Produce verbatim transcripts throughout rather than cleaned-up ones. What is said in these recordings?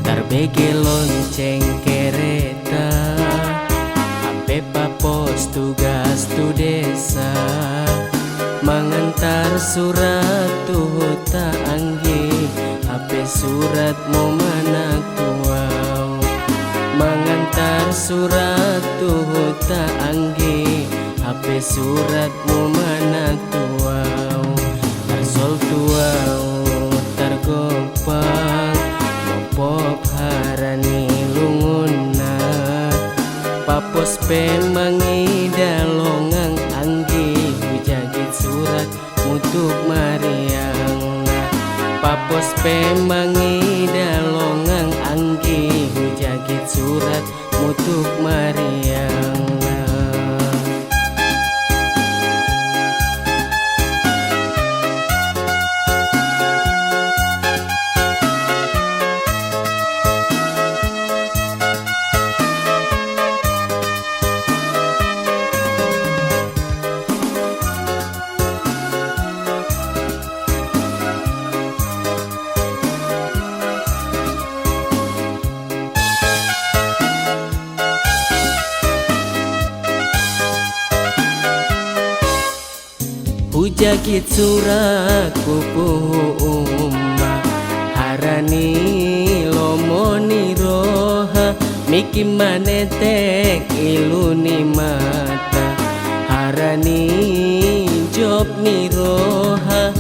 Tarbege lonceng kereta, hape papos tugas tu desa, mangantar surat tu huta anggi, hape surat mu mana tuau. Mangantar surat tu huta anggi, hape surat mu mana tuau. Tarsol tuau, targopang, mopop harani lungunna. Papos pe mangida longang anggi, huja git surat mutuk mariangna. Papos pe mangida longang anggi, huja git surat mutuk mariangna. Huja git surat pupu uma, harani lomo ni roha, miki manetek ilu ni mata, harani job ni roha,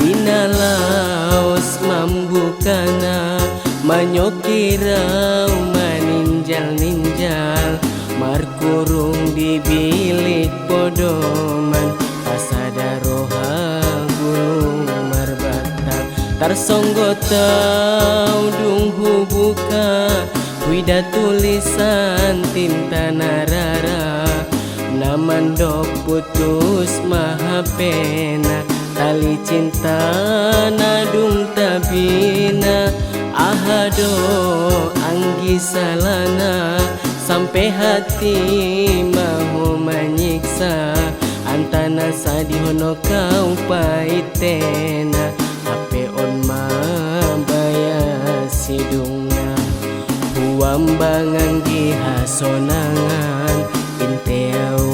bina laos mambukana, manyokirau maninjal-ninjal, markurung di bilik podoman, pasada roha gulung marbatal. Tarsonggot tau dung hubuka, huida tulisan tinta narara, na mandok putus maha pena, tali cinta na dung tabina, aha do anggi salana, sampe hati maho manyiksa, antana sadiho no kau paitena, hape on mabaya sidungna. Huambang anggi hasonangan, inte au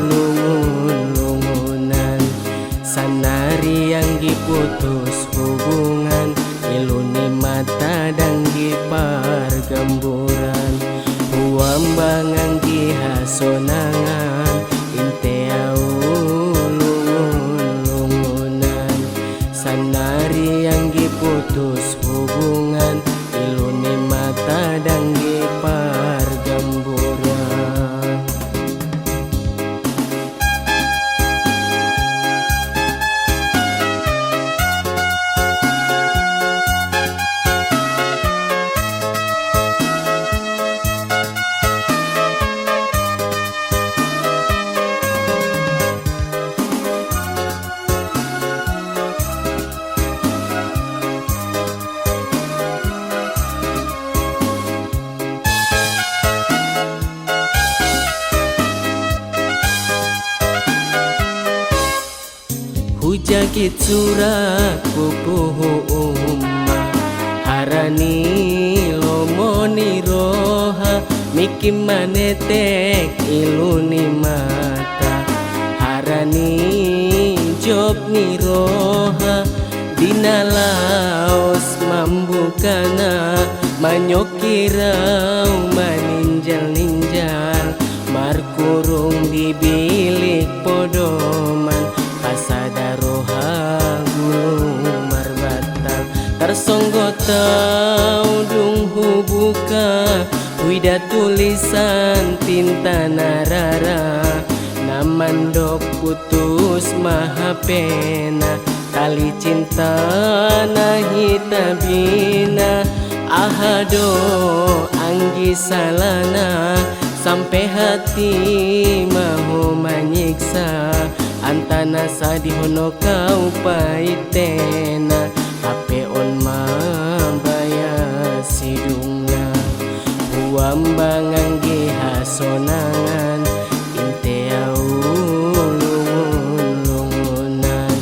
lungun-lungunan, sanari anggi putus hubungan, ilu ni mata danggi pargamburan. Huambang anggi hasonangan, inte au lungun-lungunan, sanari anggi putus hubungan, ilu ni mata danggi pargamburan. Huja git surat pupu uma, harani lomo ni roha, miki manetek ilu ni mata, harani job ni roha, bina laos mambukana, manyokirau maninjal-ninjal, markurung di bilik podoman, pasada roha gulung marbatal. Tarsonggot tau dung hubuka, huida tulisan tinta narara, na mandok putus maha pena, Ali cinta na hitabina, aha do anggi salana, sampe hati maho manyiksa, antana sadih no kau paitena, hape on mabaya sidungna, huamba nganggi hasonangan, inte au lungun-lungunan,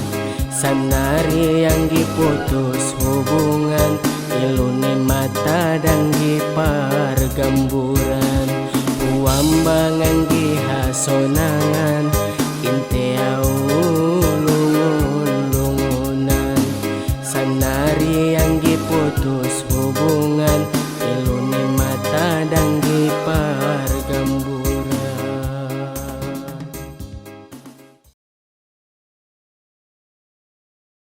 sanari anggi putus hubungan, iluni mata danggi pargamburan, huamba nganggi hasonangan,